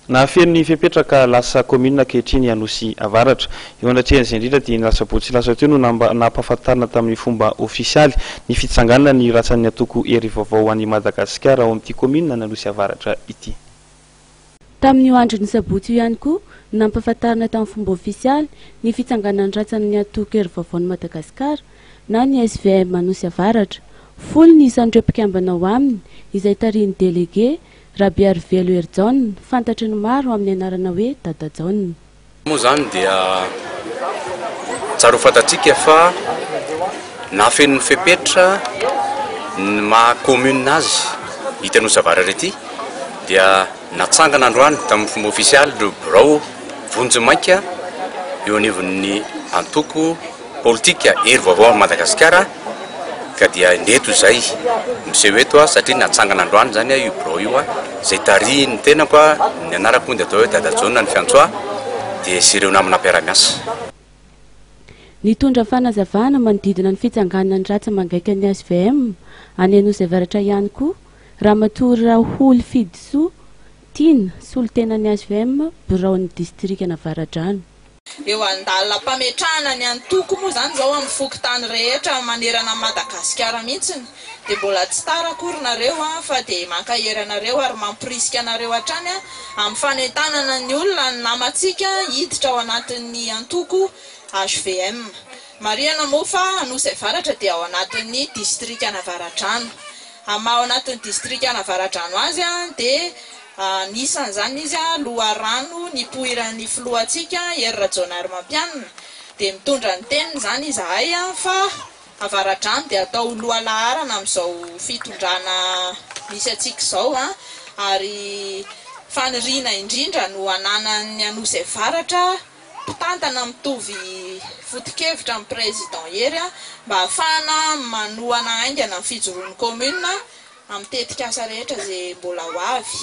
Nahafeno ny fepetra ka lasa kaominina ankehitriny Anosy Avaratra. Eo anatrehan'izay indrindra dia ny asabotsy lasa teo no nampahafantarina tamin'ny fomba ofisialy ny fitsanganana ny ratsan'ny antoko Hery Vaovao ho an'i Madagasikara ao amin'ity kaominina an'Anosy Avaratra ity. Tamin'io andron'ny sabotsy io ihany koa no nampahafantarina tamin'ny fomba ofisialy ny fitsanganan'ny ratsan'ny antoko Hery Vaovaon'i Madagasikara na ny SVM Anosy Avaratra. Folo ny isan'ireo mpikambana ao aminy izay tarihin'ny delege Rabearivelo Herijaona, fantatry ny maro amin'ny anarana hoe Dadajaona. Moa izany dia tsara ho fantatsika fa nahafeno ny fepetra ny maha commune azy ity Anosy Avaratra ity dia natsangana androany tamin'ny fomba ofisialy ireo birao vonjimaika eo anivon'ny antoko politika Hery Vaovao an'i Madagasikara ka dia indreto izay miseho eto satria natsangana androany izany io birao io izay tarihin'ny tenako, ny anarako moa dia atao hoe Dada Jaona ny fiantso ahy dia sy ireo namana mpiara-miasa. Nitondra fanazavana manodidina ny fitsanganan'ny ratsa-mangaikan'ny hvm any Anosy Avaratra ihany koa Ramatoa Raholy Fidisoa Tiana, solontenan'ny hvm biraon'ny distrikan'Avaradrano. Eo an-dalam-pametrahana ny antoko moa izany izao amin'ny fokontany rehetra manerana an'i Madagasikara mihitsiny dia mbola tsy tara akory nareo fa dia mankahery anareo ary mamporisika anareo hatrany amin'ny fanentanana ny olona, ny namantsika hiditra ao anatin'ny antoko hvm. Marihana moa fa Anosy Avaratra dia ao anatin'ny distrikan'Avaradrano. Amin'ny maha ao anatin'ny distrikan'Avaradrano azy dia Anisan'izany izy loharano nipoiran'ny filohantsika Hery Rajaonarimampianina. Dia mitondra ny teniny izany izahay fa Avaradrano dia atao ho lohalaharana amin'izao fitondrana misy antsika izao ary faniriana indrindra no ananan'ny Anosy Avaratra mpitantana mitovy foto-kevitra amin'ny Président Hery mba hahafahana manohana haingana ny fijoroan'ny commune amin'ny tetikasa rehetra izay mbola ho avy.